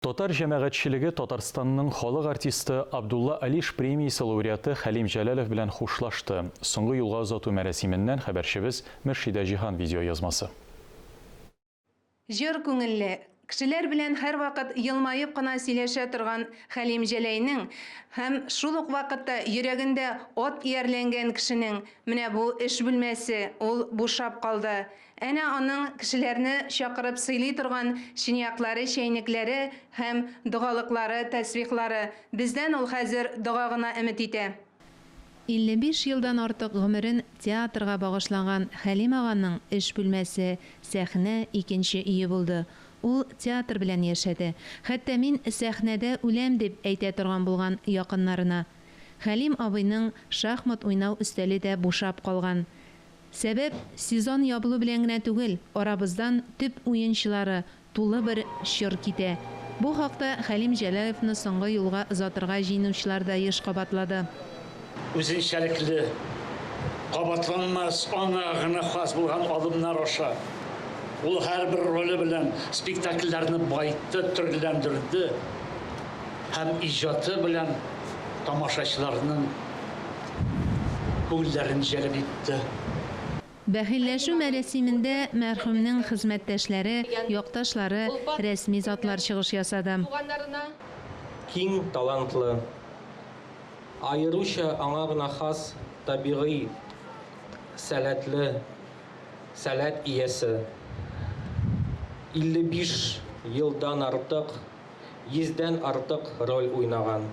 Татар җәмәгатьчелеге Татарстанның халык артисты, Абдулла Алиш премиясе лауреаты Хәлим Җәләлов белән хушлашты. Соңгы юлга озату мәрасименнән хәбәрчебез Мөршидә Җиһан видеоязмасы. Җор күңелле, кешеләр белән һәрвакыт елмаеп кына сөйләшә торган Хәлим Җәләйнең һәм шул ук вакытта йөрәгендә ат иярләнгән кешенең менә бу эш бүлмәсе, ул бушап калды. Әнә аның кешеләрне чакырып сыйлый торган чынаяклары, чәйнекләре һәм догалыклары, тәсбихлары. Бездән ул хәзер дога гына өмет итә. 55 елдан артык гомерен театрга багышлаган Хәлим аганың эш бүлмәсе, сәхнә, икенче өе булды. Ул театр белән яшәде. Хәтта мин сәхнәдә үләм дип әйтә торган булган якыннарына. Хәлим абыйның шахмат уйнау өстәле дә бушап калган. Сәбәп, сезон ябылу белән генә түгел, арабыздан төп уенчылары, тулы бер чор китә. Бу хакта Хәлим Җәләловны соңгы юлга озатырга җыенучылар да еш кабатлады. Үзенчәлекле, кабатланмас, аңа гына хас булган алымнар аша ул һәрбер роле белән спектакльләрне баетты, төрләндерде һәм иҗаты белән тамашачыларның күңелләрен җәлеп итте. Бәхилләшү мәрасимендә мәрхүмнең хезмәттәшләре, якташлары, рәсми затлар чыгыш ясады. Киң талантлы, аеруча аңа гына хас табигый сәләтле, сәләт иясе, 55 елдан артык йөздән артык роль уйнаган.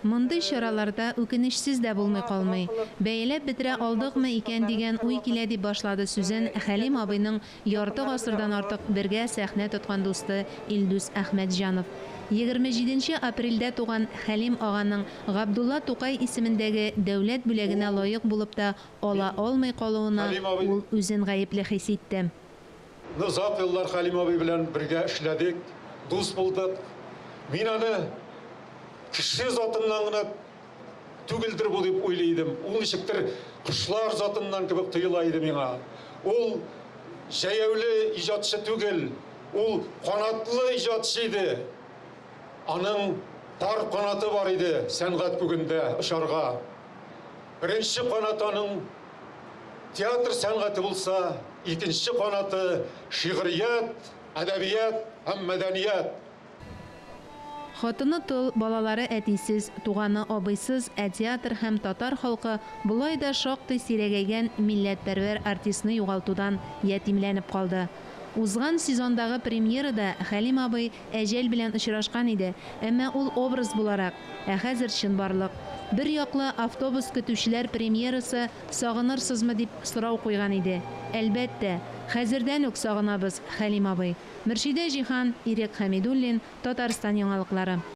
Мондый чараларда үкенечсез дә булмый калмый. Бәяләп бетерә алдыкмы икән дигән уй килә, дип башлады сүзен Хәлим абыйның ярты гасырдан артык бергә сәхнә тоткан дусты Илдус Әхмәтҗанов. 27 нче апрельдә туган Хәлим аганың Габдулла Тукай исемендәге дәүләт бүләгенә лаек булып та ала алмый калуына ул үзен гаепле хис итте. Озак еллар Хәлим абый белән бергә эшләдек, дус булдык. Мин аны кеше затыннан гына түгелдер бу дип уйлый идем. Ул ничектер кошлар затыннан кебек тоела иде миңа. Ул җәяүле иҗатчы түгел, ул канатлы иҗатчы иде. Аның пар канаты бар иде сәнгать күгендә очарга. Беренче канаты аның Театр сәнгате булса, икенче канаты, шигърият, әдәбият һәм мәдәният. Хатыны тол, балалары әтисез, туганы абыйсыз, ә театр һәм татар халкы болай да шактый сирәгәйгән милләтпәрвәр артистны югалтудан ятимләнеп калды. Узган сезондагы премьерада Хәлим абый әҗәл белән очрашкан иде, әмма ул образ буларак, ә хәзер чынбарлык. Бер яклы Автобус көтүчеләр премьерасы Сагынырсызмы дип сорау куйган иде. Әлбәттә! Хәзердән үк сагынабыз, Хәлим абый. Мөршидә Җиһан, Ирек Хәмидуллин, Татарстан яңалыклары.